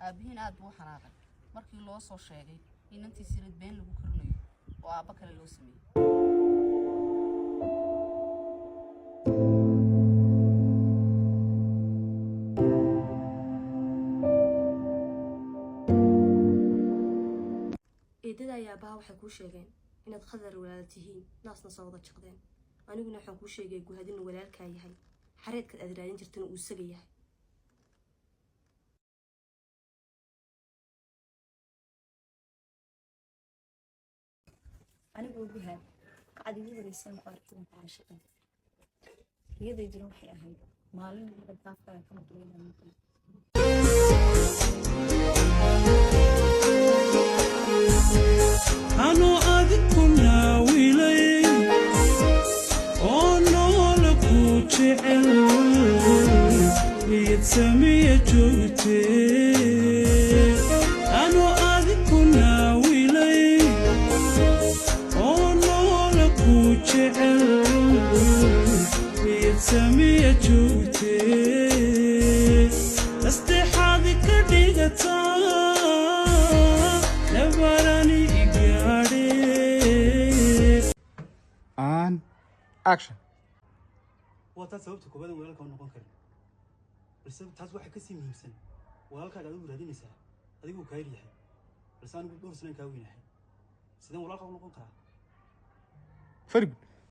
Aabbihiin aad buu u xanaaqay markii loo soo sheegay inantiisii been lagu korinayo oo aabba kale loo sameeyey. Eedada iyo aabbaha waxay kuu sheegeen inaad Khadar walaala tihiin, naasna soo wada jaqdeen. Aniguna waxaan kuu sheegay Guhaad inuu walaalkaa yahay, Xareedkaad aad raadin jirtana uu isaga yahay. Anigoo Guhaad qacdi ugu horeysaan ku arkay waan ku caashiqay. Riyadayduna waxay ahayd maalin hadalkaafkaaga ka maqlay inaan maqlo. Anuu adiku naawilay oo noola ku jecel iyad samiya joogtee. Anuu adiku naawilay oo noola ku jecel iyad samiya joogtee, asteexaadi ka dhigataa nabarani igaadhee. And action. Waa taas sababta koobaad aan walaalka u noqon karin, balse taas waxaa kasii muhiimsan walaalkaaga adigu raadinaysaa adiguu kaa yar yahay, balse anigu dhowr sanaan kaa weynahay. Sideen walaalka u noqon karaa? Very good.